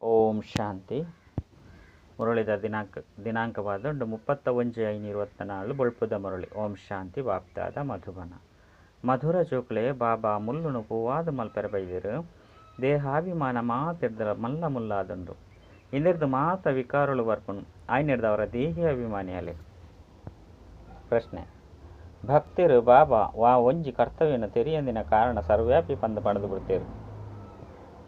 ಓಂ ಶಾಂತಿ. ಮುರಳಿದ ದಿನಾಂಕವಾದುಂಡು 31/5/24 ಬೊಳ್ಪುದ ಮುರಳಿ. ಓಂ ಶಾಂತಿ. ಬಾಪ್ದಾದ ಮಧುಬನ. ಮಧುರ ಜೋಕುಲೆ ಬಾಬಾ ಮುಲ್ಲುನು ಪೂವಾದ ಮಲ್ಪೆರೆ ಬೈದಿರು. ದೇಹಾಭಿಮಾನ ಮಾತಿರ್ದಲ ಮಲ್ಲ ಮುಲ್ಲಾದುಂಡು. ಇಂದೆರ್ದು ಮಾತ ವಿಕಾರಳು ಬರ್ಪುನು. ಆಯ್ನೆರ್ದವರ ದೇಹಿ ಅಭಿಮಾನಿಯಾಲೆ. ಪ್ರಶ್ನೆ. ಭಕ್ತರು ಬಾಬಾ ವಾ ಒಂಜಿ ಕರ್ತವ್ಯನು ತೆರಿಯಂದಿನ ಕಾರಣ ಸರ್ವ್ಯಾಪಿ ಪಂದ್ ಪಂಡ್ದ್ ಬಿಡ್ತೇರ್.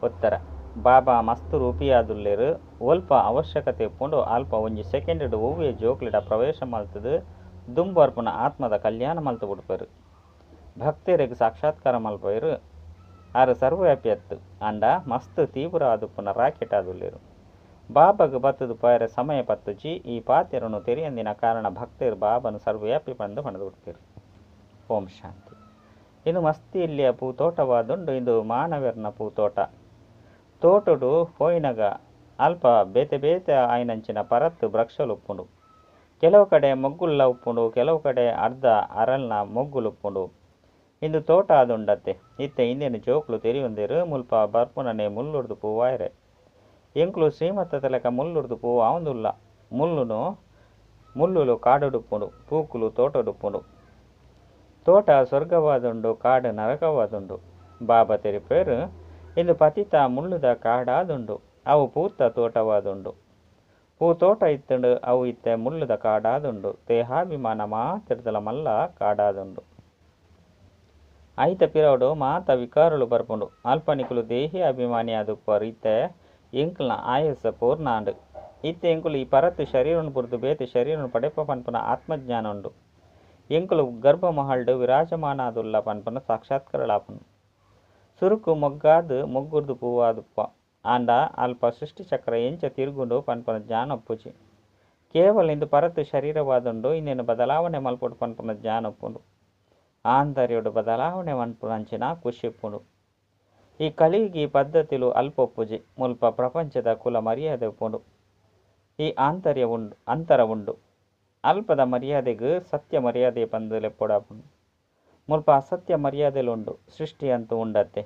ಉತ್ತರ. ಬಾಬಾ ಮಸ್ತ್ ರೂಪಿಯಾದುಲ್ಲೆರ್. ಒಲ್ಪ ಅವಶ್ಯಕತೆ ಇಪ್ಪುಂಡು ಅಲ್ಪ ಒಂಜಿ ಸೆಕೆಂಡ್ ಡ್ ಒವ್ವೆ ಜೋಕ್ಲೆಡ ಪ್ರವೇಶ ಮಲ್ತ್ ದ್ ದುಂಬು ಬರ್ಪುನ ಆತ್ಮದ ಕಲ್ಯಾಣ ಮಲ್ತ್ ಬುಡ್ಪೆರ್. ಭಕ್ತೆರೆಗ್ ಸಾಕ್ಷಾತ್ಕಾರ ಮಲ್ಪುವೆರ್. ಆರ್ ಸರ್ವವ್ಯಾಪಿ ಅತ್ತ್ ಆಂಡ ಮಸ್ತ್ ತೀವ್ರ ಆದುಪ್ಪುನ ರಾಕೆಟ್ ಆದುಲ್ಲೆರ್. ಬಾಬಾಗ್ ಬತ್ತುದು ಪೋಯೆರೆ ಸಮಯ ಪತ್ತುಜಿ. ಈ ಪಾತೆರೊನು ತೆರಿಯಂದಿನ ಕಾರಣ ಭಕ್ತೆರ್ ಬಾಬಾನ್ ಸರ್ವವ್ಯಾಪಿ ಪಂದ್ ಪಂಡ್ದ್ ಬಿಡ್ಪೆರ್. ಓಂ ಶಾಂತಿ. ಇಂದು ಮಸ್ತ್ ಎಲ್ಯ ಪೂತೋಟವಾದುಂಡು. ಇಂದು ಮಾನವೆರ್ನ ಪೂತೋಟ. ತೋಟೊಡು ಪೋಯಿನಗ ಅಲ್ಪ ಬೇತೆ ಬೇತೆ ಆಯಿನಂಚಿನ ಪರತ್ ವೃಕ್ಷಲು ಉಪ್ಪುಂಡು. ಕೆಲವು ಕಡೆ ಮೊಗ್ಗುಲ್ಲ ಉಪ್ಪುಂಡು, ಕೆಲವು ಕಡೆ ಅರ್ಧ ಅರಲ್ನ ಮೊಗ್ಗುಲು ಉಪ್ಪುಂಡು. ಇಂದು ತೋಟ ಆದುಂಡತೆ. ಇತ್ತೆ ಇಂದೆನ್ ಜೋಕುಲು ತೆರಿಯೊಂದೆರ್. ಮುಲ್ಪ ಬರ್ಪುನನೆ ಮುಲ್ಲುರ್ದು ಪೂವಾಯೆರೆ. ಎಂಕುಲು ಶ್ರೀಮತದ ಲೆಕ ಮುಲ್ಲುರ್ದು ಪೂವಾವೊಂದುಲ್ಲ. ಮುಲ್ಲುಲು ಕಾಡುಡುಪ್ಪುಂಡು, ಪೂಕುಲು ತೋಟೊಡುಪ್ಪುಂಡು. ತೋಟ ಸ್ವರ್ಗವಾದುಂಡು, ಕಾಡು ನರಕವಾದುಂಡು. ಬಾಬಾ ತೆರಿಪೆರ್ ಇಂದು ಪತಿತ ಮುಳ್ಳುದ ಕಾಡಾದುಂಡು, ಅವು ಪೂತ ತೋಟವಾದುಂಡು. ಪೂ ತೋಟ ಇತ್ತುಂಡು, ಅವು ಇತ್ತೆ ಮುಳ್ಳುದ ಕಾಡಾದುಂಡು. ದೇಹಾಭಿಮಾನ ಮಾತೆರ್ದಲ ಮಲ್ಲ ಕಾಡಾದುಂಡು. ಐತ ಪಿರವುಡು ಮಾತ ವಿಕಾರಲು ಬರ್ಪುಂಡು. ಅಲ್ಪ ನಿಕುಲು ದೇಹಿ ಅಭಿಮಾನಿ ಆದುಪ್ಪರ್. ಇತ್ತೆ ಎಂಕಲ್ನ ಆಯಸ್ಸ ಪೂರ್ಣ ಆಂಡ್. ಇತ್ತೆ ಎಂಕುಲು ಈ ಪರತ್ ಶರೀರನ್ ಬುಡ್ದು ಬೇತೆ ಶರೀರನ್ ಪಡೆಪ ಪನ್ಪುನ ಆತ್ಮಜ್ಞಾನ ಉಂಡು. ಎಂಕುಲು ಗರ್ಭ ಮಹಲ್ಡ್ ವಿರಾಜಮಾನಾದುಲ್ಲ ಪನ್ಪುನ ಸಾಕ್ಷಾತ್ಕಾರಲಾಪುಂಡು. ಸುರುಕು ಮೊಗ್ಗಾದ್ ಮೊಗ್ಗುರ್ದು ಪೂವಾದುಪ್ಪ. ಆಂಡ ಅಲ್ಪ ಸೃಷ್ಟಿ ಚಕ್ರ ಎಂಚ ತಿರುಗುಂಡು ಪನ್ಪುನ ಜ್ಞಾನ ಉಪ್ಪುಜಿ. ಕೇವಲ ಇಂದು ಪರತ್ ಶರೀರವಾದುಂಡು, ಇಂದೆನ್ ಬದಲಾವಣೆ ಮಲ್ಪೊಡು ಪನ್ಪುನ ಜ್ಞಾನ ಉಪ್ಪುಂಡು. ಆಂತರ್ಯೊಡು ಬದಲಾವಣೆ ಮನ್ಪುನಂಚಿನ ಖುಷಿ ಉಪ್ಪುಂಡು. ಈ ಕಲಿಯುಗಿ ಪದ್ಧತಿಲು ಅಲ್ಪ ಉಪ್ಪುಜಿ. ಮುಲ್ಪ ಪ್ರಪಂಚದ ಕುಲ ಮರ್ಯಾದೆ ಉಪ್ಪುಂಡು. ಈ ಆಂತರ್ಯ ಉಂಡು, ಅಂತರ ಉಂಡು. ಅಲ್ಪದ ಮರ್ಯಾದೆಗ್ ಸತ್ಯ ಮರ್ಯಾದೆ ಪಂದ್ ಲೆಪ್ಪೊಡಾಪುಂಡು. ಮುಲ್ಪ ಅಸತ್ಯ ಮರ್ಯಾದೆಲು ಉಂಡು. ಸೃಷ್ಟಿ ಅಂತೂ ಉಂಡತ್ತೆ.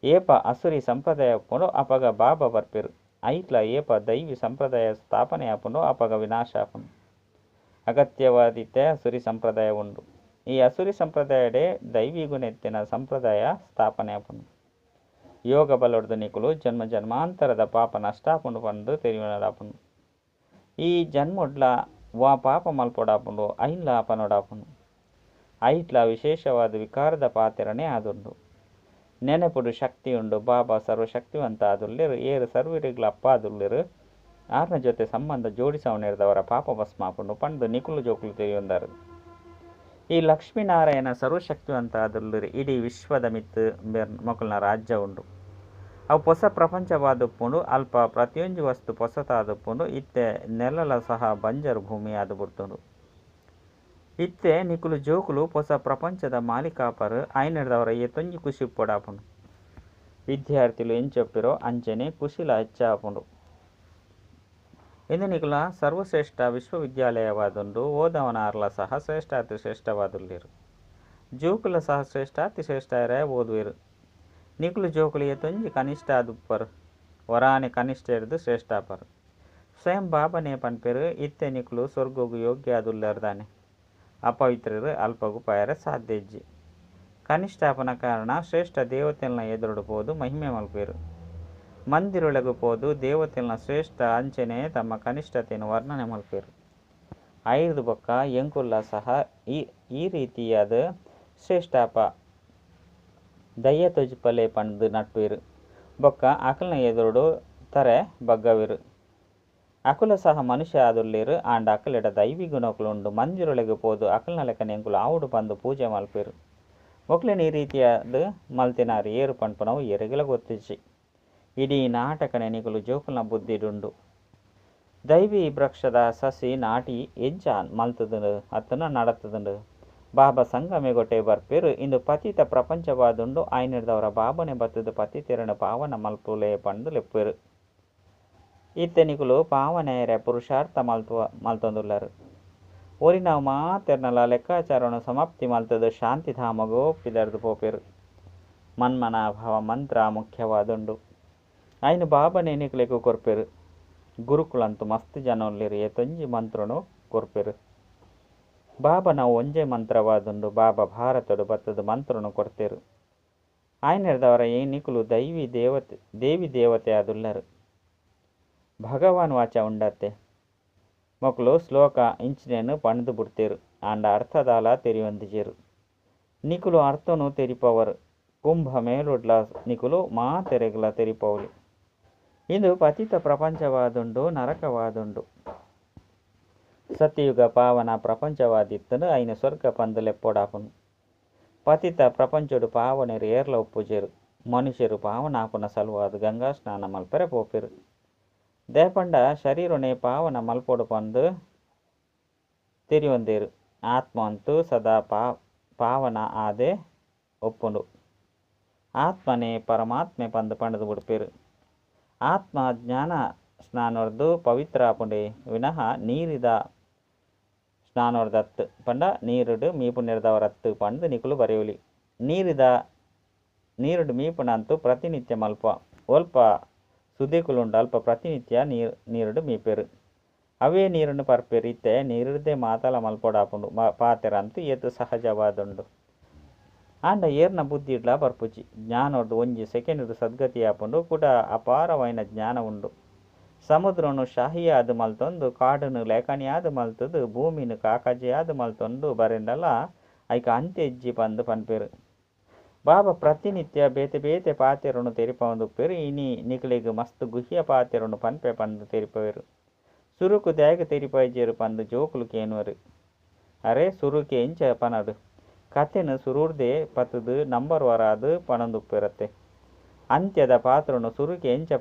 ಏಪ ಅಸುರಿ ಸಂಪ್ರದಾಯ ಉಪ್ಪುಂಡು ಅಪಗ ಬಾಬಾ ಬರ್ಪೆರು. ಐಟ್ಲ ಏಪ ದೈವಿ ಸಂಪ್ರದಾಯ ಸ್ಥಾಪನೆ ಆಪುಂಡು ಅಪಗ ವಿನಾಶ ಆಪುಂಡು. ಅಗತ್ಯವಾದಿತ್ತೆ ಅಸುರಿ ಸಂಪ್ರದಾಯ ಉಂಡು. ಈ ಅಸುರಿ ಸಂಪ್ರದಾಯಡೆ ದೈವಿ ಗುಣ ಎತ್ತಿನ ಸಂಪ್ರದಾಯ ಸ್ಥಾಪನೆ ಆಪುಂಡು. ಯೋಗ ಬಲೊಡ್ದು ನಿಕುಲು ಜನ್ಮ ಜನ್ಮಾಂತರದ ಪಾಪ ನಷ್ಟ ಆಪುಂಡು ಪಂದ್ ತೆರಿಯೊನಡಾಪುಂಡು. ಈ ಜನ್ಮೊಡ್ಲ ವಾ ಪಾಪ ಮಲ್ಪೊಡಾಪುಂಡು ಐನ್ಲ ಪನೊಡಾಪುಂಡು. ಐಟ್ಲ ವಿಶೇಷವಾದ ವಿಕಾರದ ಪಾತೆರನೇ ಆದುಂಡು. ನೆನಪುಡು ಶಕ್ತಿ ಉಂಡು. ಬಾಬಾ ಸರ್ವಶಕ್ತಿವಂತ ಆದುಲ್ಲೆರ್. ಏರ್ ಸರ್ವರಿಗ್ಲ ಅಪ್ಪ ಆದುಲ್ಲೆರ್. ಆರ್ನ ಜೊತೆ ಸಂಬಂಧ ಜೋಡಿಸವನೆರ್ದವರ ಪಾಪ ಭಸ್ಮ ಆಪುಂಡು ಪಂದ್ ನಿಕುಲು ಜೋಕುಲು ತೆರಿಯೊಂದಾರು. ಈ ಲಕ್ಷ್ಮೀನಾರಾಯಣ ಸರ್ವಶಕ್ತಿವಂತ ಆದುಲ್ಲೆರ್. ಇಡೀ ವಿಶ್ವದ ಮಿತ್ತ್ ಮೊಕಲ್ನ ರಾಜ್ಯ ಉಂಡು. ಅವು ಪೊಸ ಪ್ರಪಂಚವಾದುಪ್ಪುಂಡು. ಅಲ್ಪ ಪ್ರತಿಯೊಂಜಿ ವಸ್ತು ಪೊಸತಾದುಪ್ಪುಂಡು. ಇತ್ತೆ ನೆಲಲ ಸಹ ಬಂಜರು ಭೂಮಿ ಆದ್ ಬುಡ್ತುಂಡು. ಇತ್ತೆ ನಿಕುಲು ಜೋಕುಲು ಪೊಸ ಪ್ರಪಂಚದ ಮಾಲೀಕಾಪರು. ಆಯ್ನೆರ್ದವರ ಏತೊಂಜಿ ಖುಷಿ ಉಪ್ಪೊಡಾಪುಂಡು. ವಿದ್ಯಾರ್ಥಿಲು ಎಂಚೊಪ್ಪಿರೋ ಅಂಚನೆ ಖುಷಿಲ ಹೆಚ್ಚಾಪುಂಡು. ಇಂದು ನಿಕುಲ ಸರ್ವಶ್ರೇಷ್ಠ ವಿಶ್ವವಿದ್ಯಾಲಯವಾದುಂಡು. ಓದವನಾರ್ಲ ಸಹ ಶ್ರೇಷ್ಠಾತಿ ಶ್ರೇಷ್ಠವಾದುಲ್ಲೆರ್. ಜೋಕುಲ ಸಹ ಶ್ರೇಷ್ಠಾತಿ ಶ್ರೇಷ್ಠ ಓದುವೆರು. ನಿಕುಲು ಜೋಕುಲು ಏತೊಂಜಿ ಕನಿಷ್ಠ ಆದುಪ್ಪರು. ವರಾನೆ ಕನಿಷ್ಠ ಎಡ್ದು ಶ್ರೇಷ್ಠಾಪರು. ಸ್ವಯಂ ಬಾಬನೇ ಪನ್ಪೆರು ಇತ್ತೆ ನಿಕುಲು ಸ್ವರ್ಗಗ್ ಯೋಗ್ಯ ಆದುಲ್ಲೆರ್ ದಾನೆ. ಅಪವಿತ್ರರು ಅಲ್ಪಗು ಪೋಯೆರೆ ಸಾಧ್ಯ ಇಜ್ಜಿ. ಕನಿಷ್ಠಾಪನ ಕಾರಣ ಶ್ರೇಷ್ಠ ದೇವತೆಲ್ನ ಎದುರುಡು ಪೋದು ಮಹಿಮೆ ಮಲ್ಪುವೆರು. ಮಂದಿರೊಳಗೆ ಪೋದು ದೇವತೆಲ್ನ ಶ್ರೇಷ್ಠ ಅಂಚನೆ ತಮ್ಮ ಕನಿಷ್ಠತೆಯನ್ನು ವರ್ಣನೆ ಮಲ್ಪುವೆರು. ಐರ್ದ್ ಬೊಕ್ಕ ಎಂಕುಲ್ಲ ಸಹ ಈ ರೀತಿಯಾದ ಶ್ರೇಷ್ಠಾಪ ದಯ ತೋಜಿಪಲೆ ಪಂದ್ ನಟ್ಟುವೆರು. ಬೊಕ್ಕ ಅಕಲ್ನ ಎದುರುಡು ತರೆ ಬಗ್ಗವೆರು. ಅಕುಲ ಸಹ ಮನುಷ್ಯ ಆದುಲ್ಲೆರ್. ಆಂಡ ಅಕಲೆಡ ದೈವಿ ಗುಣಕುಲು ಉಂಡು. ಮಂದಿರೊಳಗೆ ಪೋದು ಅಕಲ್ನ ಲೆಕ್ಕನೆ ಎಂಕುಲು ಆವೊಡು ಪಂದ್ ಪೂಜೆ ಮಲ್ಪುವೆರು. ಮೊಕ್ಲೆನ ಈ ರೀತಿಯಾದ ಮಲ್ತಿನಾರ್ ಏರು ಪನ್ಪುನವು ಏರೆಗ್ಲ ಗೊತ್ತಿಜ್ಜಿ. ಇಡೀ ನಾಟಕನೆ ನಿಕುಲು ಜೋಕುಲ್ನ ಬುದ್ಧಿಡುಂಡು. ದೈವಿ ವೃಕ್ಷದ ಸಸಿ ನಾಟಿ ಎಂಚ ಮಲ್ತುದುಂಡು ಅತ್ತುಂಡ ನಡತುದುಂಡು. ಬಾಬಾ ಸಂಗಮೇಗೊಟೆ ಬರ್ಪೆರು. ಇಂದು ಪತಿತ ಪ್ರಪಂಚವಾದುಂಡು. ಆಯ್ನೆರ್ದವರ ಬಾಬನೆ ಬತ್ತುದು ಪತಿತೆರೆನ್ ಪಾವನ ಮಲ್ಪುಲೆ ಪಂದ್ ಲೆಪ್ಪುವೆರು. ಇತ್ತೆ ನಿಕುಲು ಪಾವನೆಯರ ಪುರುಷಾರ್ಥ ಮಲ್ತೊಂದುಲ್ಲರು. ಒರಿನವು ಮಾತೆರ್ನಲ ಲೆಕ್ಕಾಚಾರವನ್ನು ಸಮಾಪ್ತಿ ಮಲ್ತುದು ಶಾಂತಿಧಾಮಗ್ ಪಿದರ್ದು ಪೋಪೆರು. ಮನ್ಮನಾಭವ ಮಂತ್ರ ಮುಖ್ಯವಾದುಂಡು. ಐನ್ ಬಾಬನೆ ನಿಕ್ಲೆಗ್ ಕೊರ್ಪೆರ್. ಗುರುಕುಲಂತು ಮಸ್ತ್ ಜನ ಉಲ್ಲೆರ್, ಏತೊಂಜಿ ಮಂತ್ರೊನು ಕೊರ್ಪೆರ್. ಬಾಬನ ಒಂಜೇ ಮಂತ್ರವಾದುಂಡು. ಬಾಬಾ ಭಾರತೊಡು ಬತ್ತದ ಮಂತ್ರೊನು ಕೊರ್ತೆರ್. ಆಯ್ನೆರ್ದವರ ಈ ನಿಕುಲು ದೈವಿ ದೇವತೆ ದೇವಿ ದೇವತೆ ಆದುಲ್ಲರ್. ಭಗವಾನ್ ವಾಚ ಉಂಡತ್ತೆ. ಮೊಕುಲು ಶ್ಲೋಕ ಇಂಚಿನೆನ್ ಪಂಡ್ದ್ ಬುಡ್ತೆರ್. ಆಂಡ ಅರ್ಥದಾಲ ತೆರಿಯೊಂದಿಜೆರ್. ನಿಕುಲು ಅರ್ಥೊನು ತೆರಿಪಾವರ್. ಕುಂಭ ಮೇಳೊಡ್ಲಾ ನಿಕುಲು ಮಾತೆರೆಗ್ಲಾ ತೆರಿಪಾವೊಲಿ. ಇಂದು ಪತಿತ ಪ್ರಪಂಚವಾದುಂಡು, ನರಕವಾದುಂಡು. ಸತ್ಯಯುಗ ಪಾವನ ಪ್ರಪಂಚವಾದಿತ್ತ್ಂಡ್, ಐನ್ ಸ್ವರ್ಗ ಪಂದ್ ಲೆಪ್ಪೊಡಾಪುಂಡು. ಪತಿತ ಪ್ರಪಂಚೊಡು ಪಾವನೆರ್ ಏರ್ಲ ಉಪ್ಪುಜೆರ್. ಮನುಷ್ಯೆರ್ ಪಾವನ ಆಪುನ ಸಲುವಾದ್ ಗಂಗಾ ಸ್ನಾನ ಮಲ್ಪೆರೆ ಪೋಪೆರ್. ದಾಯೆ ಪಂಡ ಶರೀರೊನೇ ಪಾವನ ಮಲ್ಪೊಡು ಪಂದ್ ತೆರಿಯೊಂದೆರ್. ಆತ್ಮ ಅಂತೂ ಸದಾ ಪಾವನ ಆದೇ ಉಪ್ಪುಂಡು. ಆತ್ಮನೇ ಪರಮಾತ್ಮೆ ಪಂದ್ ಪಂಡ್ದ್ ಬುಡ್ಪೆರ್. ಆತ್ಮ ಜ್ಞಾನ ಸ್ನಾನೊರ್ದು ಪವಿತ್ರ ಆಪುಂಡೇ ವಿನಃ ನೀರಿದ ಸ್ನಾನೊರ್ದತ್ತ್ ಪಂಡ ನೀರುಡ್ ಮೀಪುನೆರ್ದಾವರತ್ತ್ ಪಂದ್ ನಿಕುಲು ಬರೆಯೊಲಿ. ನೀರಿದ ನೀರುಡ್ ಮೀಪುನಂತೂ ಪ್ರತಿನಿತ್ಯ ಮಲ್ಪ. ಒಲ್ಪ ಸುದೆಕುಲುಂಡು ಅಲ್ಪ ಪ್ರತಿನಿತ್ಯ ನೀರ್ ನೀರುಡ್ ಮೀಪೆರ್. ಅವೇ ನೀರನ್ನು ಪರ್ಪೆರ್. ಇತ್ತೆ ನೀರುಡ್ದೇ ಮಾತಲ ಮಲ್ಪೊಡಾಪುಂಡು. ಪಾತೆರ ಅಂತೂ ಏತ್ ಸಹಜವಾದುಂಡು. ಆಂಡ ಏರ್ನ ಬುದ್ಧಿಡ್ಲಾ ಬರ್ಪುಜಿ. ಜ್ಞಾನೊರ್ದು ಒಂಜಿ ಸೆಕೆಂಡ್ ಸದ್ಗತಿ ಆಪುಂಡು. ಕುಡ ಅಪಾರವಾಯಿನ ಜ್ಞಾನ ಉಂಡು. ಸಮುದ್ರೊನು ಶಾಹಿಯಾದ್ ಮಲ್ತೊಂದು, ಕಾಡುನು ಲೇಖನಿಯಾದ್ ಮಲ್ತುದು, ಭೂಮಿನ್ ಕಾಕಜಿಯಾದ್ ಮಲ್ತೊಂದು ಬರೆಂಡಲ ಐಕ್ ಅಂತ್ಯ ಇಜ್ಜಿ ಪಂದ್ ಪನ್ಪೆರ್. ಬಾಬಾ ಪ್ರತಿನಿತ್ಯ ಬೇತೆ ಬೇತೆ ಪಾತೆರೊನು ತೆರಿಪಾವೊಂದುಪ್ಪೆರ್. ಇನಿ ನಿಕಲೆಗ್ ಮಸ್ತ್ ಗುಹ್ಯ ಪಾತೆರೊನು ಪನ್ಪೆ ಪಂದ್ ತೆರಿಪಾವೆರ್. ಸುರುಕು ದಾಯೆಗ್ ತೆರಿಪಾಯಿಜೆರ್ ಪಂದ್ ಜೋಕುಲು ಕೇನುವೆರ್. ಅರೆ ಸುರುಕೆ ಎಂಚ ಪನಡ್. ಕತೆನ್ ಸುರುರ್ದೇ ಪತ್ತ್ದ್ ನಂಬರ್ ವಾರಾದ್ ಪನೊಂದುಪ್ಪೆರತ್ತೆ. ಅಂತ್ಯದ ಪಾತ್ರೊನು ಸುರುಕೆ ಎಂಚ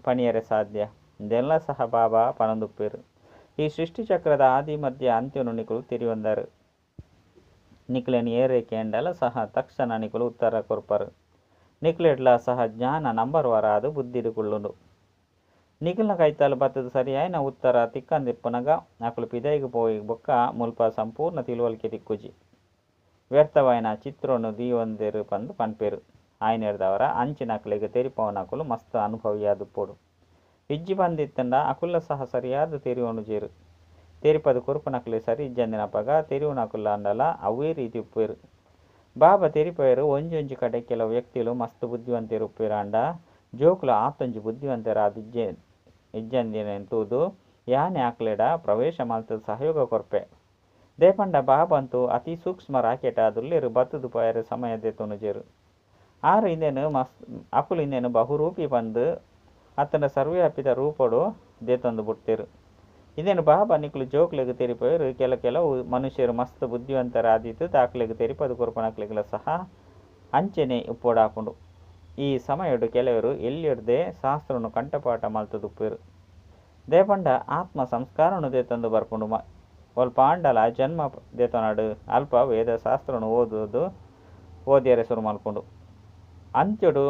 ಪನಿಯರೆ ಸಾಧ್ಯ. ಇಂದೆನ್ಲ ಸಹ ಬಾಬಾ ಪನೊಂದುಪ್ಪೆರ್. ಈ ಸೃಷ್ಟಿ ಚಕ್ರದ ಆದಿ ಮಧ್ಯ ಅಂತ್ಯೊನು ನಿಕುಲು ತೆರಿಯೊಂದರ್. ನಿಕಲೆನ್ ಏರೇ ಕೇಂಡಲ ಸಹ ತಕ್ಷಣ ನಿಕುಲು ಉತ್ತರ ಕೊರ್ಪರ್. ನಿಕಲೆಡ್ಲ ಸಹ ಜ್ಞಾನ ನಂಬರ್ ವಾರಾದ್ ಬುದ್ಧಿಡ್ ಕುಲ್ಲುಂಡು. ನಿಕಲ್ನ ಕೈತಲ್ ಬತ್ತುದು ಸರಿಯಾಯಿನ ಉತ್ತರ ತಿಕ್ಕಂದಿಪ್ಪುನಗ ಅಕುಲು ಪಿದಯಿಗ್ ಪೋಯಿ ಬೊಕ್ಕ ಮುಲ್ಪ ಸಂಪೂರ್ಣ ತಿಳುವಳಿಕೆ ತಿಕ್ಕುಜಿ. ವ್ಯರ್ಥವಾಯಿನ ಚಿತ್ರೊನು ದೀವೊಂದೆರ್ ಪಂದ್ ಪನ್ಪೆರ್. ಆಯಿನೆಡ್ದಾವರ ಅಂಚಿನಕ್ಲೆಗ್ ತೆರಿಪಾವುನಕುಲು ಮಸ್ತ್ ಅನುಭವಿಯಾದುಪ್ಪೊಡು. ಇಜ್ಜಿ ಪಂದ್ ಇತ್ತ್ಂಡ ಅಕುಲ್ಲ ಸಹ ಸರಿಯಾದ್ ತೆರಿಯೊನುಜೆರ್. ತೆರಿಪಾದ್ ಕೊರ್ಪುನಕ್ಲೆ ಸರಿ ಇಜ್ಜಂದಿನಪಗ ತೆರಿಯುನಕುಲಾಂಡಲ ಅವ್ವೇ ರೀತಿ ಉಪ್ಪುವೆರ್. ಬಾಬಾ ತೆರಿಪಾಯೆರ್, ಒಂಜೊಂಜಿ ಕಡೆ ಕೆಲವು ವ್ಯಕ್ತಿಲು ಮಸ್ತ್ ಬುದ್ಧಿವಂತೆರ್ ಉಪ್ಪುವೆರ್. ಆಂಡ ಜೋಕುಲು ಆತೊಂಜಿ ಬುದ್ಧಿವಂತೆರಾದ್ ಇಜ್ಜಂದಿನೆನ್ ತೂದು ಯಾನೆ ಅಕ್ಲೆಡ ಪ್ರವೇಶ ಮಲ್ತ್ ಸಹಯೋಗ ಕೊರ್ಪೆ. ದಾಯೆ ಪಂಡ ಬಾಬಾ ಅಂತೂ ಅತಿ ಸೂಕ್ಷ್ಮ ರಾಕೆಟ್ ಆದುಲ್ಲೆರ್. ಬತ್ತುದು ಪೋಯೆರೆ ಸಮಯ ದೆತೊನುಜೆರ್. ಆರ್ ಇಂದೆನ್ ಮಸ್ತ್ ಅಕುಲು ಇಂದೆನ್ ಬಹುರೂಪಿ ಪಂದ್ ಅತ್ತಂಡ ಸರ್ವವ್ಯಾಪಿದ ರೂಪೊಡು ದೆತೊಂದು ಬುಡ್ತೆರ್. ಇಂದೆನ್ ಬಾಬಾ ನಿಕುಲು ಜೋಕ್ಲೆಗ್ ತೆರಿಪಾವೆರ್. ಕೆಲವು ಮನುಷ್ಯರು ಮಸ್ತ್ ಬುದ್ಧಿವಂತರಾದಿತ್ತ್ದ್ ಅಕ್ಲೆಗ್ ತೆರಿಪಾದ್ ಕೊರ್ಪುನಕ್ಲೆಗ್ಲ ಸಹ ಅಂಚೆನೆ ಉಪ್ಪೊಡಾಪುಂಡು. ಈ ಸಮಯೊಡು ಕೆಲವರು ಎಲ್ಯೆಡ್ದೇ ಶಾಸ್ತ್ರೊನು ಕಂಠಪಾಠ ಮಲ್ತುದುಪ್ಪೆರ್. ದಾಯೆ ಪಂಡ ಆತ್ಮ ಸಂಸ್ಕಾರೊನು ದೆತೊಂದು ಬರ್ಪುಂಡು. ಒಲ್ಪ ಆಂಡಲ ಜನ್ಮ ದೆತೊನಡ್ ಅಲ್ಪ ವೇದಶಾಸ್ತ್ರೊನು ಓದುದು ಓದ್ಯರೆ ಸುರು ಮಲ್ಪುಂಡು. ಅಂತ್ಯೊಡು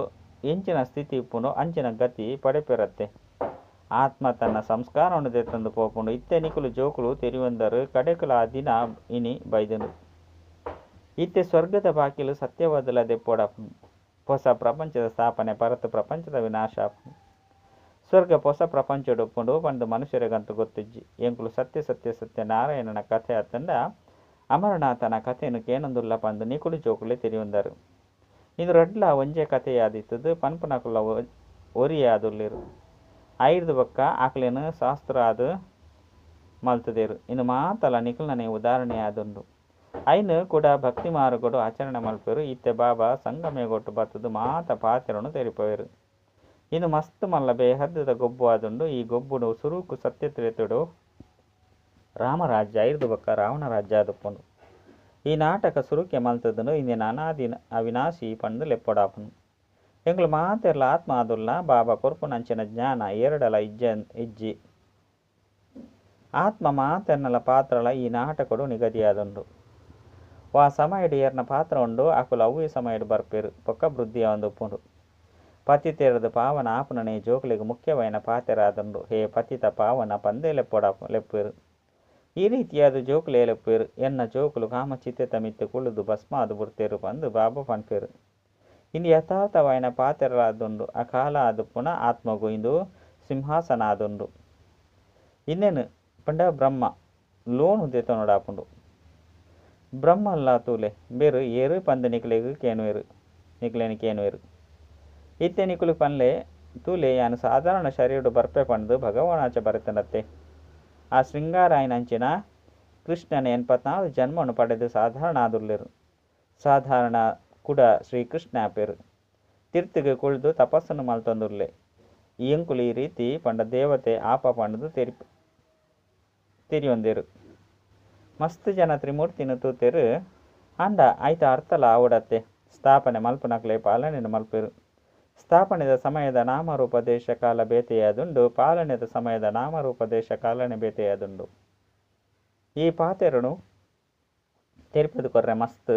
ಎಂಚಿನ ಸ್ಥಿತಿ ಉಪ್ಪುಂಡು ಅಂಚಿನ ಗತಿ ಪಡೆಪೆರತ್ತೆ. ಆತ್ಮ ತನ್ನ ಸಂಸ್ಕಾರೊನು ದೆತೊಂದು ಪೋಪುಂಡು. ಇತ್ತೆ ನಿಕುಲು ಜೋಕುಲು ತೆರಿಯೊಂದರ್ ಕಡೆಕುಲ ಆ ದಿನ ಇನಿ ಬೈದುಂಡು. ಇತ್ತೆ ಸ್ವರ್ಗದ ಬಾಕಿಲು ಸತ್ಯವಾದಲ ದೆಪ್ಪೊಡಾಪುಂಡು. ಪೊಸ ಪ್ರಪಂಚದ ಸ್ಥಾಪನೆ ಪರತ್ ಪ್ರಪಂಚದ ವಿನಾಶ ಆಪುಂಡು. ಸ್ವರ್ಗ ಪೊಸ ಪ್ರಪಂಚೊಡು ಉಪ್ಪುಂಡು ಪಂದ್ ಮನುಷ್ಯರೆಗಂತೂ ಗೊತ್ತಿಜ್ಜಿ. ಎಂಕುಲು ಸತ್ಯ ಸತ್ಯ ಸತ್ಯ ನಾರಾಯಣನ ಕಥೆ ಅತ್ತಂಡ ಅಮರನಾಥನ ಕಥೆನ್ ಕೇನೊಂದುಲ್ಲ ಪಂದ್ ನಿಕುಲು ಜೋಕುಲೇ ತೆರಿಯೊಂದರ್. ಇಂದು ರಡ್ಡ್ಲ ಒಂಜೇ ಕಥೆಯಾದಿತ್ತುದು ಪನ್ಪುನಕುಲ್ಲ ಒರಿಯೇ ಆದುಲ್ಲೆರ್. ಐರ್ದ್ ಬೊಕ್ಕ ಅಕ್ಲೆನ್ ಶಾಸ್ತ್ರ ಆದ್ ಮಲ್ತುದೆರ್. ಇಂದು ಮಾತಲ ನಿಕಲ್ನನೇ ಉದಾಹರಣೆಯಾದುಂಡು. ಐನ್ ಕೂಡ ಭಕ್ತಿ ಮಾರ್ಗಡ್ ಆಚರಣೆ ಮಲ್ಪೆರ್. ಇತ್ತೆ ಬಾಬಾ ಸಂಗಮಯುಗೊಟ್ಟು ಬತ್ತುದು ಮಾತ ಪಾತೆರೊನು ತೆರಿಪಾವೆರ್. ಇಂದು ಮಸ್ತ್ ಮಲ್ಲ ಬೇಹದ್ದ ಗೊಬ್ಬು ಆದುಂಡು. ಈ ಗೊಬ್ಬುಡು ಸುರುಕು ಸತ್ಯ ತ್ರೇತೆಡ್ ರಾಮರಾಜ್ಯ ಐರ್ದ್ ಬೊಕ್ಕ ರಾವಣ ರಾಜ್ಯ ಆದುಪ್ಪುಂಡು. ಈ ನಾಟಕ ಸುರುಕೆ ಮಲ್ತುದುಂಡು. ಇಂದೆನ್ ಅನಾದಿ ಅವಿನಾಶಿ ಪಂದ್ ಲೆಪ್ಪೊಡಾಪುಂಡು. ಎಂಕುಲು ಮಾತೆರ್ಲ ಆತ್ಮ ಆದುಲ್ಲ. ಬಾಬಾ ಕೊರ್ಪುನಂಚಿನ ಜ್ಞಾನ ಏರೆಡಲ ಇಜ್ಜಿ. ಆತ್ಮ ಮಾತೆರ್ನಲ ಪಾತ್ರಲ ಈ ನಾಟಕೊಡು ನಿಗದಿಯಾದುಂಡು. ವಾ ಸಮಯಡ್ ಏರ್ನ ಪಾತ್ರ ಉಂಡು ಅಕುಲು ಅವ್ವೇ ಸಮಯಡ್ ಬರ್ಪೆರ್ ಬೊಕ್ಕ ವೃದ್ಧಿ ಆವೊಂದುಪ್ಪುಂಡು. ಪತಿತೆರ್ದ್ ಪಾವನ ಆಪುನನೇ ಜೋಕುಲೆಗ್ ಮುಖ್ಯವಾಯಿನ ಪಾತೆರ ಆದುಂಡು. ಹೇ ಪತಿತ ಪಾವನ ಪಂದೇ ಲೆಪ್ಪುವೆರ್. ಈ ರೀತಿಯಾದ್ ಜೋಕುಲೇ ಲೆಪ್ಪುವೆರ್. ಎನ್ನ ಜೋಕುಲು ಕಾಮಚಿತೆತ ಮಿತ್ತ್ ಕುಲ್ಲುದು ಭಸ್ಮ ಆದ್ ಬುಡ್ತೆರ್ ಪಂದ್ ಬಾಬಾ ಪನ್ಪೆರ್. ಇಂದು ಯಥಾರ್ಥವಾಯಿನ ಪಾತೆರಲಾದುಂಡು. ಅಕಾಲ ಆದುಪ್ಪುನ ಆತ್ಮಗು ಇಂದು ಸಿಂಹಾಸನ ಆದುಂಡು. ಇಂದೆನ್ ಪಂಡ ಬ್ರಹ್ಮ ಲೋನು ದೆತೊನೊಡಾಪುಂಡು. ಬ್ರಹ್ಮಲ್ಲ ತೂಲೆ ಬೇರು ಏರು ಪಂದ್ ನಿಕ್ಲೆಗ್ ಕೇನುವೆರು, ನಿಕ್ಲೆನ್ ಕೇನುವೆರು. ಇತ್ತೆ ನಿಕುಲು ಪನ್ಲೆ ತೂಲೆ ಯಾನ್ ಸಾಧಾರಣ ಶರೀರಡ್ ಬರ್ಪೆ ಪಂದ್ ಭಗವಾನಾಚ ಬರೆತನತ್ತೆ. ಆ ಶೃಂಗಾರಾಯಿನಂಚಿನ ಕೃಷ್ಣನ 84 ಜನ್ಮನು ಪಡೆದು ಸಾಧಾರಣ ಆದುಲ್ಲೆರು. ಸಾಧಾರಣ ಕೂಡ ಶ್ರೀಕೃಷ್ಣ ಆಪೆರು. ತಿರ್ತುಗೆ ಕುಳ್ದು ತಪಸ್ಸನ್ನು ಮಲ್ತೊಂದುಲ್ಲೆ. ಎಂಕುಲು ಈ ರೀತಿ ಪಂಡ ದೇವತೆ ಆಪ ಪಂಡ್ದು ತೆರಿಯೊಂದೆರು. ಮಸ್ತ್ ಜನ ತ್ರಿಮೂರ್ತಿನ ತೂತೆರು ಆಂಡ ಐತ ಅರ್ಥಲ ಆವಡತ್ತೆ. ಸ್ಥಾಪನೆ ಮಲ್ಪುನಕ್ಲೆ ಪಾಲನೆನ್ ಮಲ್ಪೆರು. ಸ್ಥಾಪನೆದ ಸಮಯದ ನಾಮರೂಪ ದೇಶ ಕಾಲ ಬೇತೆಯಾದುಂಡು, ಪಾಲನೆದ ಸಮಯದ ನಾಮರೂಪ ದೇಶ ಕಾಲನೆ ಬೇತೆಯಾದುಂಡು. ಈ ಪಾತೆರನು ತೆರಿಪದು ಕೊರ್ರೆ ಮಸ್ತ್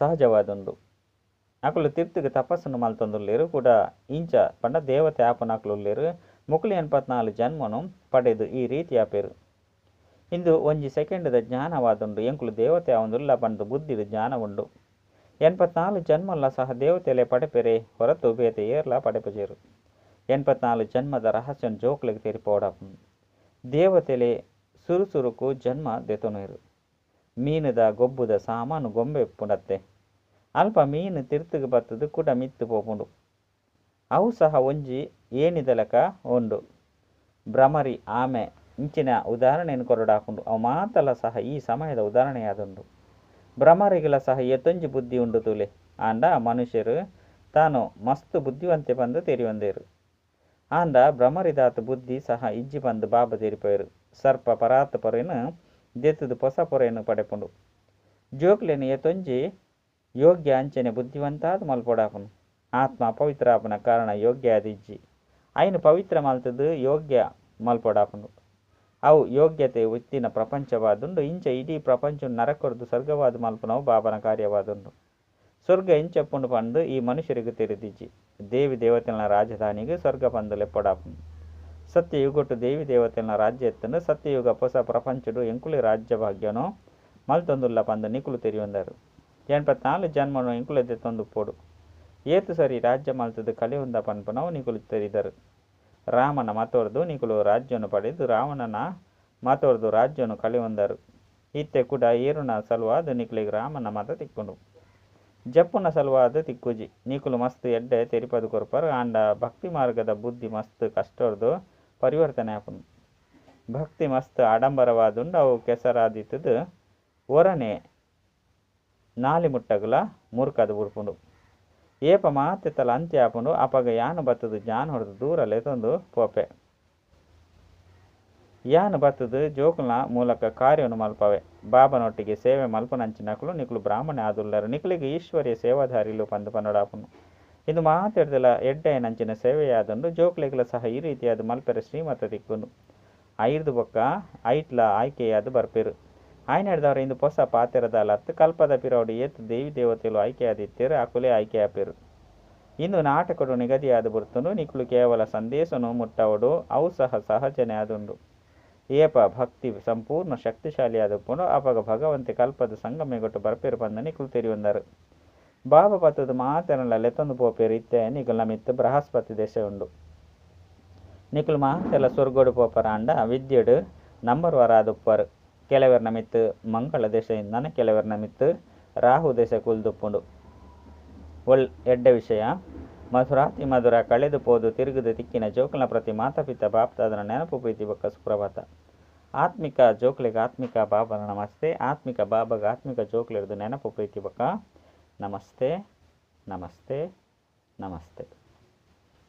ಸಹಜವಾದುಂಡು. ಅಕುಲು ತಿರ್ತುಗೆ ತಪಸ್ಸನ್ನು ಮಲ್ತೊಂದುಲ್ಲೆರು ಕೂಡ ಇಂಚ ಪಂಡ ದೇವತೆ ಆಪುನಕ್ಲುಲ್ಲೆರು. ಮುಕುಲು 84 ಜನ್ಮನು ಪಡೆದು ಈ ರೀತಿ ಆಪೆರು. ಇಂದು ಒಂಜಿ ಸೆಕೆಂಡ್ದ ಜ್ಞಾನವಾದುಂಡು. ಎಂಕುಲು ದೇವತೆ ಆವೊಂದುಲ್ಲ ಪಂದ್ ಬುದ್ಧಿಡ್ ಜ್ಞಾನ ಉಂಡು. 84 ಜನ್ಮಲ್ಲ ಸಹ ದೇವತೆಲೆ ಪಡೆಪೆರೆ ಹೊರತು ಬೇತೆ ಏರ್ಲ ಪಡೆಪುಜೆರು. 84 ಜನ್ಮದ ರಹಸ್ಯನ್ ಜೋಕ್ಲೆಗ್ ತೆರಿಪೋಡಾಪುಂಡು. ದೇವತೆಲೆ ಸುರು ಸುರುಕು ಜನ್ಮ ದೆತೊನುವೆರು. ಮೀನುದ ಗೊಬ್ಬುದ ಸಾಮಾನು ಗೊಂಬೆ ಇಪ್ಪುಂಡತ್ತೆ. ಅಲ್ಪ ಮೀನು ತಿರ್ತುಗು ಬತ್ತುದು ಕುಡ ಮಿತ್ತು ಪೋಪುಂಡು. ಅವು ಸಹ ಒಂಜಿ ಏಣಿದಲಕ ಉಂಡು. ಭ್ರಮರಿ ಆಮೆ ಇಂಚಿನ ಉದಾಹರಣೆಯನ್ನು ಕೊರಡಾಪುಂಡು. ಅವು ಮಾತಲ ಸಹ ಈ ಸಮಯದ ಉದಾಹರಣೆಯಾದುಂಡು. ಭ್ರಮರಿಗಳ ಸಹ ಏತೊಂಜಿ ಬುದ್ಧಿ ಉಂಡು ತೂಲೆ. ಆಂಡ ಮನುಷ್ಯರು ತಾನು ಮಸ್ತ್ ಬುದ್ಧಿವಂತೆ ಪಂದ್ ತೆರಿಯೊಂದೇರು. ಆಂಡ ಭ್ರಮರಿದಾತ್ ಬುದ್ಧಿ ಸಹ ಇಜ್ಜಿ ಪಂದ್ ಬಾಬಾ ತೆರಿಪೇರು. ಸರ್ಪ ಪರಾತ್ ಪೊರೆನು ದೆತ್ತುದು ಪೊಸ ಪೊರೆನು ಪಡೆಪುಂಡು. ಜೋಕ್ಲೆನ್ ಏತೊಂಜಿ ಯೋಗ್ಯ ಅಂಚನೆ ಬುದ್ಧಿವಂತಾದ್ ಮಲ್ಪೊಡಾಪುಂಡು. ಆತ್ಮ ಅಪವಿತ್ರ ಆಪುನ ಕಾರಣ ಯೋಗ್ಯ ಆದಿಜ್ಜಿ. ಐನು ಪವಿತ್ರ ಮಲ್ತದು ಯೋಗ್ಯ ಮಲ್ಪೊಡಾಪುಂಡು. ಅವು ಯೋಗ್ಯತೆ ಉತ್ತಿನ ಪ್ರಪಂಚವಾದುಂಡು. ಇಂಚ ಇಡೀ ಪ್ರಪಂಚ ನರಕೊರ್ದು ಸ್ವರ್ಗವಾದ ಮಲ್ಪುನವು ಬಾಬನ ಕಾರ್ಯವಾದುಂಡು. ಸ್ವರ್ಗ ಎಂಚಪ್ಪುಂಡು ಪಂದು ಈ ಮನುಷ್ಯರಿಗೆ ತೆರಿದಿಜ್ಜಿ. ದೇವಿ ದೇವತೆನ ರಾಜಧಾನಿಗೆ ಸ್ವರ್ಗ ಪಂದು ಲೆಪ್ಪೊಡಾಪುಂಡು. ಸತ್ಯಯುಗಟ್ಟು ದೇವಿ ದೇವತೆನ ರಾಜ್ಯ ಎತ್ತುಂಡು. ಸತ್ಯಯುಗ ಹೊಸ ಪ್ರಪಂಚಡು ಎಂಕುಲೆ ರಾಜ್ಯ ಭಾಗ್ಯನೋ ಮಲ್ತೊಂದುಲ್ಲ ಪಂದು ನಿಕುಲು ತೆರಿಯೊಂದರು. 84 ಜನ್ಮನು ಎಂಕುಲೆ ದೆತ್ತೊಂದು ಪೋಡು. ಏತು ಸರಿ ರಾಜ್ಯ ಮಲ್ತದು ಕಲಿಯುಂದ ಪನ್ಪುನವು ನಿಕುಲು ತೆರಿದರು. ರಾಮನ ಮತೋರ್ದು ನಿಕುಲು ರಾಜ್ಯನು ಪಡೆದು ರಾವಣನ ಮತೋರ್ದು ರಾಜ್ಯನು ಕಲಿಯುಂದರು. ಇತ್ತೆ ಕೂಡ ಏರುನ ಸಲುವಾದ್ ನಿಕುಲೆಗ್ ರಾಮನ ಮತ ತಿಕ್ಕುಂಡು. ಜಪ್ಪುನ ಸಲುವಾದ್ ತಿಕ್ಕುಜಿ. ನಿಕುಲು ಮಸ್ತ್ ಎಡ್ಡೆ ತೆರಿಪದು ಕೊರ್ಪರು. ಆಂಡ ಭಕ್ತಿ ಮಾರ್ಗದ ಬುದ್ಧಿ ಮಸ್ತ್ ಕಷ್ಟೋರ್ದು ಪರಿವರ್ತನೆ ಆಪುಂಡು. ಭಕ್ತಿ ಮಸ್ತ್ ಆಡಂಬರವಾದುಂಡು. ಅವು ಕೆಸರಾದಿತ್ತದು ಒರನೆ ನಾಲಿ ಮುಟ್ಟಗಲ ಮುರುಕದ ಬುಡ್ಪುಂಡು. ಏಪ ಮಾತೆತಲ ಅಂತ್ಯ ಆಪುಂಡು. ಅಪಗ ಯಾನು ಬತ್ತದು ಜ್ಞಾನೊರ್ದು ದೂರ ಲೆತೊಂದು ಪೋಪೆ. ಯಾನು ಬತ್ತದು ಜೋಕುಲ್ನ ಮೂಲಕ ಕಾರ್ಯನು ಮಲ್ಪವೆ. ಬಾಬನೊಟ್ಟಿಗೆ ಸೇವೆ ಮಲ್ಪುನಂಚಿನಕುಲು ನಿಕುಲು ಬ್ರಾಹ್ಮಣ ಆದುಲ್ಲರು. ನಿಕುಲಿಗೆ ಈಶ್ವರ್ಯ ಸೇವಾಧಾರಿಲು ಪಂದು ಪನೊಡಾಪುಂಡು. ಇಂದು ಮಾತೆಡ್ದಲ ಎಡ್ಡೆ ನಂಚಿನ ಸೇವೆಯಾದುಂಡು. ಜೋಕ್ಲೆಗ್ಲ ಸಹ ಈ ರೀತಿಯಾದ ಮಲ್ಪೆರೆ ಶ್ರೀಮತ ತಿಕ್ಕುಂಡು. ಐರ್ದು ಬೊಕ್ಕ ಐಟ್ಲ ಆಯ್ಕೆಯಾದ್ ಬರ್ಪೆರು. ಆಯ್ನೆಡ್ದವರ ಇಂದು ಪೊಸ ಪಾತೆರದಾಲತ್ ಕಲ್ಪದ ಪಿರವುಡು ಏತ್ ದೇವಿ ದೇವತೆಲು ಆಯ್ಕೆಯಾದಿತ್ತೆರು ಅಕುಲೇ ಆಯ್ಕೆ ಆಪೆರು. ಇಂದು ನಾಟಕಡು ನಿಗದಿಯಾದ ಬುಡ್ತುಂಡು. ನಿಕುಲು ಕೇವಲ ಸಂದೇಶನು ಮುಟ್ಟವಡು. ಅವು ಸಹ ಸಹಜನೆ ಆದುಂಡು. ಏಪ ಭಕ್ತಿ ಸಂಪೂರ್ಣ ಶಕ್ತಿಶಾಲಿಯಾದುಪ್ಪುಂಡು ಅಪಗ ಭಗವಂತೆ ಕಲ್ಪದ ಸಂಗಮೇಗೊಟ್ಟು ಬರ್ಪೆರು ಪಂದ್ ನಿಕುಲು ತೆರಿಯೊಂದರು. ಬಾಬಾ ಬತ್ತುದು ಮಾತೆರನ್ಲ ಲೆತ್ತೊಂದು ಪೋಪೆರು. ಇತ್ತೆ ನಿಕುಲ್ನ ಮಿತ್ತು ಬೃಹಸ್ಪತಿ ದೆಸೆ ಉಂಡು. ನಿಕುಲು ಮಾತೆಲ್ಲ ಸ್ವರ್ಗೋಡು ಪೋಪರ ಆಂಡ ವಿದ್ಯೆಡು ನಂಬರ್ ವಾರಾದುಪ್ಪರು. ಕೆಲವರ್ನ ಮಿತ್ತು ಮಂಗಳ ದೆಸೆ ಇಂದನ ಕೆಲವರ್ನ ಮಿತ್ತು ರಾಹು ದೆಸೆ ಕುಲ್ದುಪ್ಪುಂಡು. ಒಳ್ ಎಡ್ಡೆ ವಿಷಯ. ಮಧುರಾತಿ ಮಧುರ ಕಳೆದು ಪೋದು ತಿರುಗುದು ತಿಕ್ಕಿನ ಜೋಕುಲ್ನ ಪ್ರತಿ ಮಾತಾಪಿತ ಬಾಪ್ತಾದನ ನೆನಪು ಪ್ರೀತಿ ಬೊಕ್ಕ ಸುಪ್ರಭಾತ. ಆತ್ಮಿಕ ಜೋಕ್ಲೆಗ್ ಆತ್ಮಿಕ ಬಾಬನ ನಮಸ್ತೆ. ಆತ್ಮಿಕ ಬಾಬಗ ಆತ್ಮಿಕ ಜೋಕ್ಲೆರ್ದು ನೆನಪು ಪ್ರೀತಿ ಬೊಕ್ಕ ನಮಸ್ತೆ ನಮಸ್ತೆ ನಮಸ್ತೆ.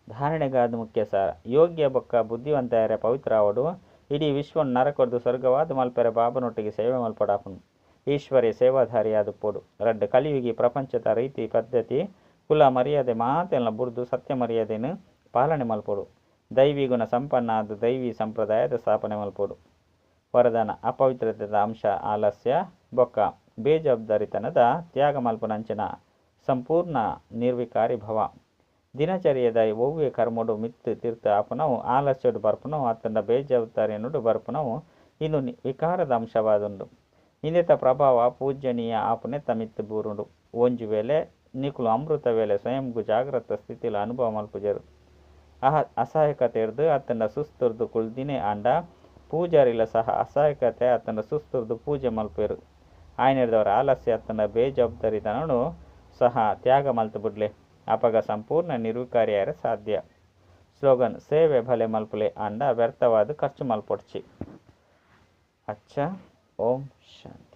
ಧಾರಣೆಗಾದ ಮುಖ್ಯ ಸಾರ. ಯೋಗ್ಯ ಬೊಕ್ಕ ಬುದ್ಧಿವಂತೆಯರ ಪವಿತ್ರ ಆವಡು. ಇಡೀ ವಿಶ್ವನ್ ನರಕೊರ್ದು ಸ್ವರ್ಗವಾದ ಮಲ್ಪೆರೆ ಬಾಬನೊಟ್ಟಿಗೆ ಸೇವೆ ಮಲ್ಪೊಡಾಪುಂಡು. ಈಶ್ವರ್ಯ ಸೇವಾಧಾರಿಯಾದುಪ್ಪೊಡು. ರಡ್ಡ್ ಕಲಿಯುಗಿ ಪ್ರಪಂಚದ ರೀತಿ ಪದ್ಧತಿ ಕುಲ ಮರ್ಯಾದೆ ಮಾತೆಲ್ಲ ಬುಡ್ದು ಸತ್ಯ ಮರ್ಯಾದೆನು ಪಾಲನೆ ಮಲ್ಪೊಡು. ದೈವಿ ಗುಣ ಸಂಪನ್ನ ಆದ ದೈವಿ ಸಂಪ್ರದಾಯದ ಸ್ಥಾಪನೆ ಮಲ್ಪೊಡು. ವರದಾನ ಅಪವಿತ್ರತೆದ ಅಂಶ ಆಲಸ್ಯ ಬೊಕ್ಕ ಬೇಜವಾಬ್ದಾರಿತನದ ತ್ಯಾಗ ಮಲ್ಪುನಂಚಿನ ಸಂಪೂರ್ಣ ನಿರ್ವಿಕಾರಿ ಭವ. ದಿನಚರ್ಯದ ಒವ್ವೆ ಕರ್ಮಡು ಮಿತ್ತು ತಿರ್ತು ಆಪುನವು ಆಲಸ್ಯಡು ಬರ್ಪುನವು ಅತ್ತಂಡ ಬೇಜವಾಬ್ದಾರಿಯನುಡು ಬರ್ಪುನವು ಇಂದು ವಿಕಾರದ ಅಂಶವಾದುಂಡು. ಇಂದೆತ ಪ್ರಭಾವ ಪೂಜನೀಯ ಆಪುನೆತ್ತ ಮಿತ್ತು ಬೂರುಂಡು. ಒಂಜಿ ವೇಳೆ ನಿಕುಲು ಅಮೃತ ವೇಳೆ ಸ್ವಯಂಗು ಜಾಗ್ರತ ಸ್ಥಿತಿಲ ಅನುಭವ ಮಲ್ಪುಜರ್. ಅಹ ಅಸಹಾಯಕತೆರ್ದ್ ಅತ್ತ್ಂಡ ಸುಸ್ತುರ್ದು ಕುಲ್ದಿನೇ ಆಂಡ ಪೂಜಾರಿಲ ಸಹ ಅಸಹಾಯಕತೆ ಅತ್ತ್ಂಡ ಸುಸ್ತುರ್ದು ಪೂಜೆ ಮಲ್ಪುವೆರ್. ಆಯನೆರ್ದಾವರ ಆಲಸ್ಯ ಅತ್ತ್ಂಡ ಬೇಜವಾಬ್ದಾರಿತನೊನು ಸಹ ತ್ಯಾಗ ಮಲ್ತ್ ಬುಡ್ಲೆ. ಅಪಗ ಸಂಪೂರ್ಣ ನಿರ್ವಿಕಾರಿ ಆಯೆರೆ ಸಾಧ್ಯ. ಸ್ಲೋಗನ್, ಸೇವೆ ಭಲೆ ಮಲ್ಪುಲೆ ಆಂಡ ವ್ಯರ್ಥವಾದ್ ಖರ್ಚು ಮಲ್ಪೊಡ್ಚಿ. ಅಚ್ಚ, ಓಂ ಶಾಂತಿ.